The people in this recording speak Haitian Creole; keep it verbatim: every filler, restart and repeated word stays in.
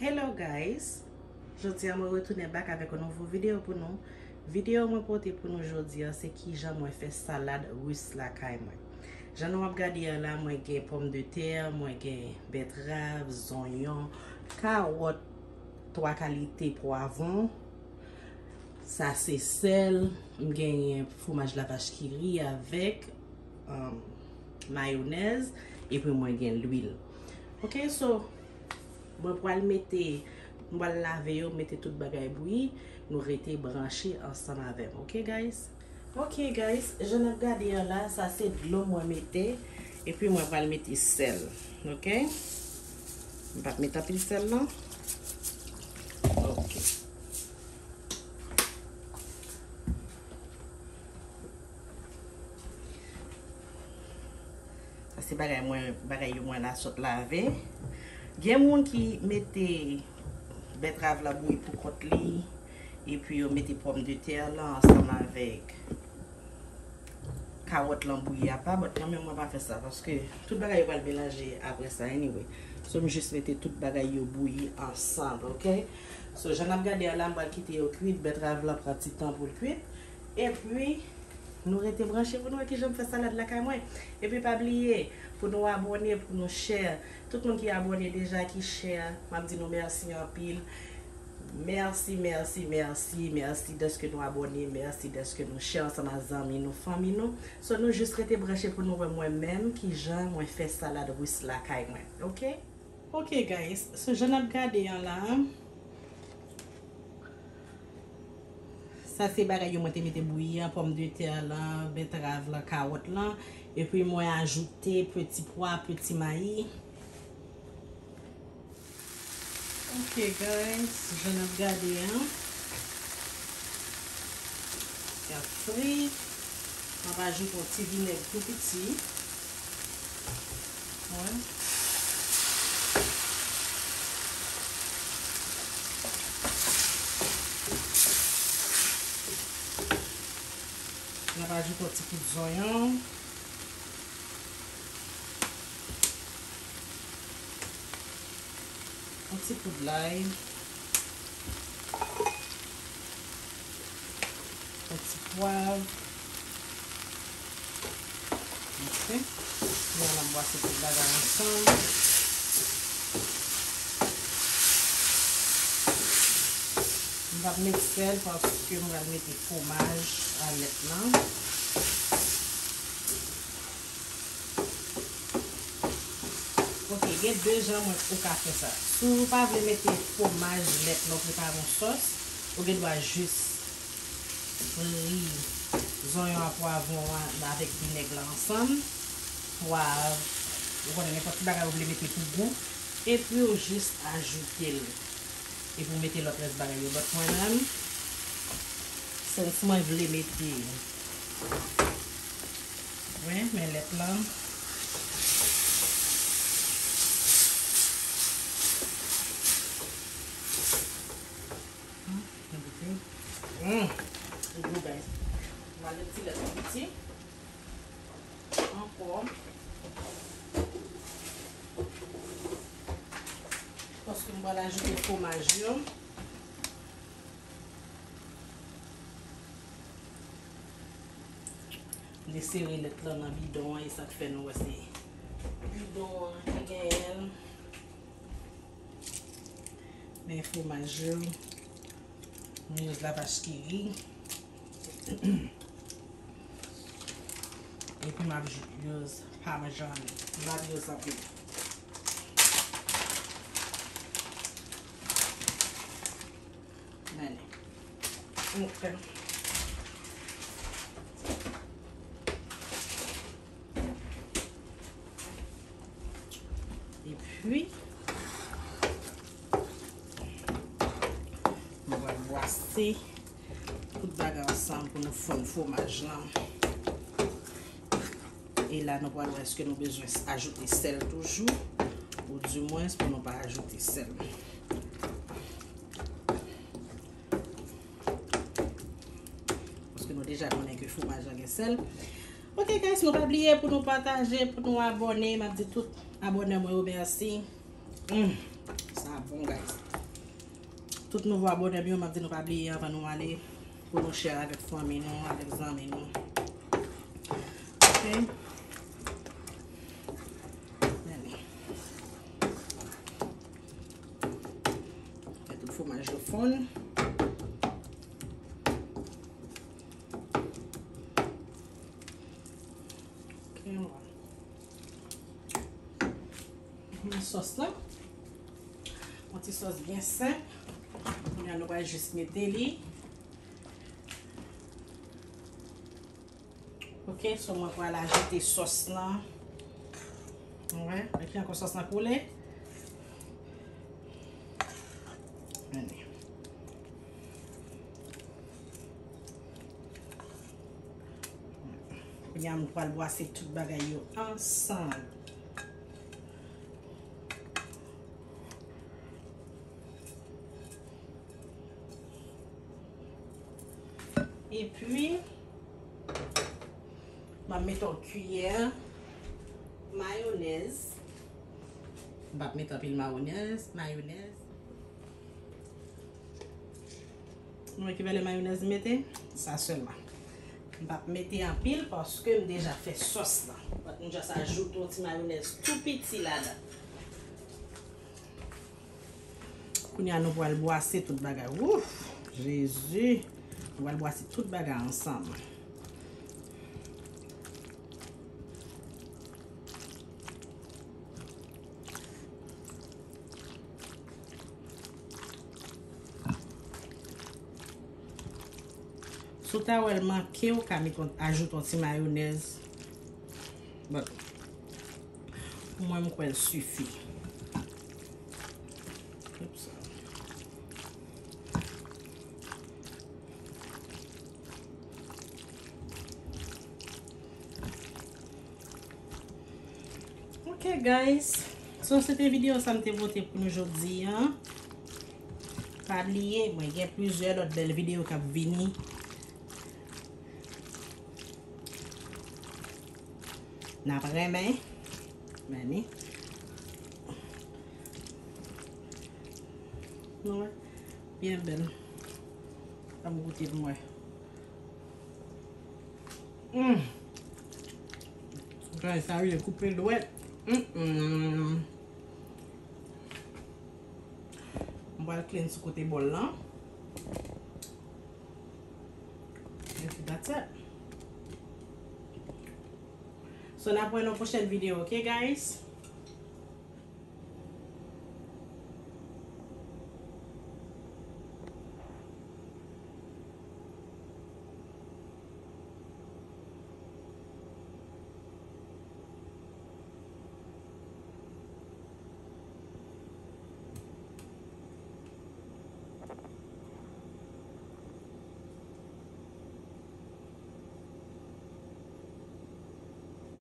Hello guys! Jodi a mwen retounen back avèk yon nouvo videyo pou nou. Videyo mwen pote pou nou jodi a se kijan mwen fè salad ris lakay mwen. Jan nou ap gade a la, mwen gen pòmdetè, mwen gen bètrav, zonyon, kawòt, twa kalite pwavwon. Sa se sèl, m genyen fwomaj lavach ki ri avèk, um, mayonèz, epi mwen gen lwil. Ok, so, mwen pral mete, mwen pral lave yo, mete tout bagay bouyi, nou rete branche ansanm avè m, ok, guys? Ok, guys, jan n ap gade an la, sa se dlo mwen mete, epi mwen pral mete sèl, ok? M p ap mete anpil sèl non. Ok. Sa se bagay mwen, bagay yo mwen la sot lave. Gen moun ki mete bètrav la bouyi pou kont li, epi yo mete pòmdetè la ansanm avèk kawòt lan bouyi apa, but mwen menm mwen pa fè sa, paske tout bagay yo pral melanje apre sa anyway. So, m jis mete tout bagay yo bouyi ansanm, ok? So, jan n ap gade a la, m pral kite yo kwit, bètrav lan pran ti tan pou l kwit. Epi, nou rete branche pou nou wè kijan m fè salad lakay mwen. Epi, pa bliye, pou nou abòne, pou nou share. Tout moun ki abòne deja, ki share, m ap di nou mèsi anpil. Mèsi, mèsi, mèsi, mèsi dèske nou abòne, mèsi dèske nou share ansanm ak zanmi nou, fanmi nou. So, nou jis rete branche pou nou wè mwen menm kijan mwen fè salad ris lakay mwen, ok? Ok, guys, so jan n ap gade an la, sa se bagay yo mwen te mete bouyi an, pòmdetè lan, bètrav lan, kawòt lan, epi mwen ajoute peti pwa, peti mayi. Ok, guys, jan n ap gade an, y ap fri. M ap ajoute yon ti vinèg tou piti. Wè. M ap ajoute yon ti kout zonyon. Yon ti kout lay. Yon ti pwav. Ok. Kounye a n ap bwase tout bagay ansanm. M p ap met sèl paske m pral mete fwomaj a lèt lan. Ok, gen de jan mwen ou ka fè sa. Si w pa vle mete fwomaj, lèt la, ou prepare yon sòs, ou gen dwa jis fri zonyon an, pwavwon an avèk vinèg la ansanm. Pwav, ou konnen nenpòt ti bagay ou vle mete pou gou. Epi ou jis ajoute l. Epi ou mete lòt rès bagay yo. But mwen menm, since mwen vle mete, wi, men lèt lan. Hmm, li gou, guys. Mwen met ti lèt la piti. Ankò. Paske m pral ajoute fwomaj yo. M te sere lèt lan nan bidon an, e sa k fè nou wè se bidon an ki genyen l. Men fwomaj yo, m use lavach ki ri. Epi m ap use pamesan. M ap use anpil. Men. Ok. Epi, nou pral bwase tout bagay ansanm pou nou fonn fwomaj lan. E la, nou pral wè èske nou bezwen ajoute sèl toujou, ou dimwens pou nou pa ajoute sèl. Paske nou deja konnen ke fwomaj la gen sèl. Ok, guys, nou pa bliye pou nou pataje, pou nou abòne. M ap di tout abòne mwen yo mèsi. Mm, sa bon, guys. Tout nouvo abòne m yo, m ap di nou pa bliye anvan nou ale, pou nou share avèk fanmi nou, avèk zanmi nou. Ok? Fè tout fwomaj yo fonn. Ok, nou sòs la. Yon ti sòs byen senp. Kounye a nou pral jis mete li. Ok, so mwen pral ajoute sòs lan. Wè, mete ankò sòs lan koule. Ann. Kounye a m pral bwase tout bagay yo ansanm. Epi, m ap mete yon kiyè mayonèz. M p ap mete anpil mayonèz, mayonèz. Nou wè ki valè mayonèz m mete? Sa sèlman. M p ap mete anpil paske m deja fè sòs lan. But m just ajoute yon ti mayonèz tou piti ladan. Kounye a nou pral bwase tout bagay. Wouf! Jezi! Nou pral bwase tout bagay ansanm. Si w ta wè l manke, w ka met yon, ajoute yon ti mayonèz. But, pou mwen, m kwè l sifi. Oops. Ok, guys. So, se te videyo sa m te pote pou nou jodi a. Pa bliye, mwen gen plizyè lòt bèl videyo k ap vini. N ap renmen. Men ni. Nou wè? Byen bèl. Ann goute pou mwen. Mm. Guys, sa rive koupe dwèt. Mm, mm. M pral clean sou kote bòl lan. And that's it. So, n ap wè nan pwochèn videyo, ok, guys?